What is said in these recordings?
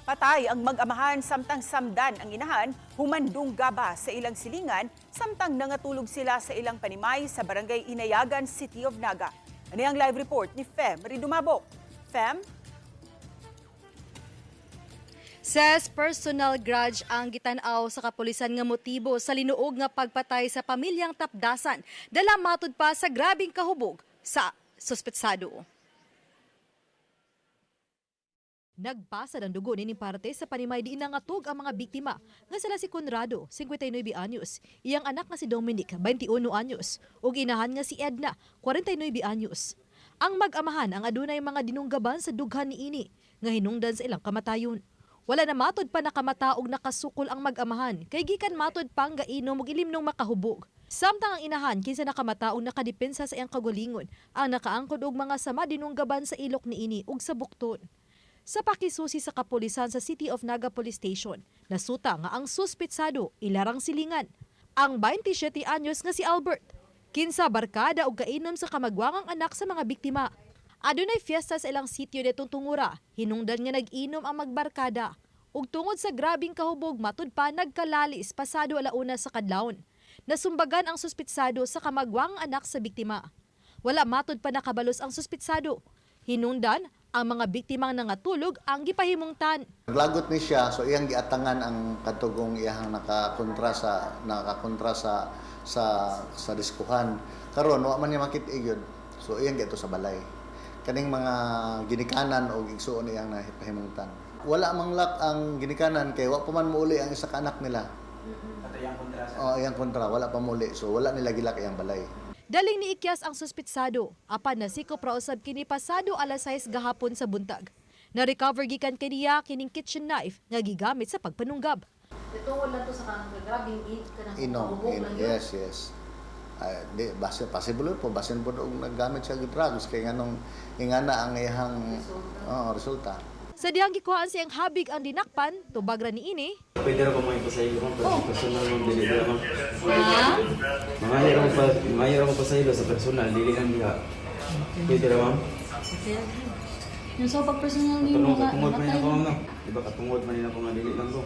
Patay ang mag-amahan samtang samdan ang inahan, humandong gaba sa ilang silingan samtang nangatulog sila sa ilang panimay sa Barangay Inayagan, City of Naga. Ano ang live report ni Fem Ridumabok? Fem? Says personal grudge ang gitan-aw sa kapulisan nga motibo sa linuog nga pagpatay sa pamilyang Tapdasan. Dala matud pa sa grabing kahubog sa suspetsado. Nagpasa ng dugo nining parte sa panimay di nangatog ang mga biktima nga sila si Conrado, 59 anyos, iyang anak nga si Dominic, 21 anyos, ug inahan nga si Edna, 49 anyos. Ang mag-amahan ang adunay mga dinunggaban sa dughan niini nga hinungdan sa ilang kamatayon. Wala na matod pa nakamata og nakasukol ang mag-amahan kay gikan matod pang gainom og ilimnong makahubog. Samtang ang inahan kinsa nakamata og nakadepensa sa iyang kagalingon ang nakaangkod og mga sama dinunggaban sa ilok niini ug sa bukton. Sa pakisusi sa kapulisan sa City of Naga Police Station, nasuta nga ang suspetsado ilarang silingan. Ang 27 anyos nga si Albert, kinsa barkada og kainom sa kamagwangang anak sa mga biktima. Adunay fiesta sa ilang sitio nitong tungura, hinungdan nga nag-inom ang magbarkada. Ug tungod sa grabing kahubog, matud pa nagkalalis pasado 1:00 sa kadlawon. Nasumbagan ang suspetsado sa kamagwang anak sa biktima. Wala matud pa nakabalos ang suspetsado. Hinungdan, ang mga biktimang nangatulog ang gipahimungtan. Naglagot ni siya, so iyang giatangan ang katugong iyang nakakontra sa diskuhan. Karon wa man niya makit-i gyud. So iyang giadto sa balay. Kaning mga ginikanan og igsuon iyang nahipahimungtan. Wala mang lock ang ginikanan kay wa pa man muuli ang isa ka anak nila. Oh, iyang kontra, wala pa muuli. So wala nila gi-lock iyang balay. Daling niikyas ang suspitsado, apan nasikop ra usab kini pasado 6:00 gahapon sa buntag. Na-recover gikan kaniya kining kitchen knife nga gigamit sa pagpanunggab. Ito wala to sa kanang grabing kanang Inom, hubog in, lang yun. yes. Ay, di base possible po basin po og naggamit siya og drugs kay nganong ingana ang iyang Resulta. Oh, resulta. Sa dihang gikuhaan siyang habig ang dinakpan, tubag ra niini, Pwede ra ko mga ipasaylo, ma'am, pero sa personal, ma'am, dili diha, ma'am. Mga hiro ko pasaylo sa personal, dili lang diha. Pwede ra, ma'am. Yung sa pag personal ni Katungod, mga katungod man namatay. nako, ma'am, no? Di ba katungod man nako nga dili lang ko.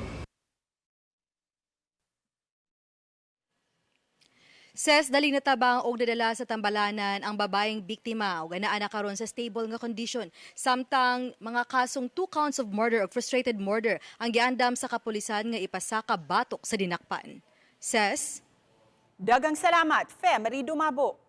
Ses daling natabang og nadala sa tambalanan ang babaeng biktima ug anaa na karon sa stable nga kondisyon. Samtang mga kasong 2 counts of murder ug frustrated murder ang giandam sa kapulisan nga ipasaka batok sa dinakpan. Ses. Dagang salamat, Fem Ridumabo.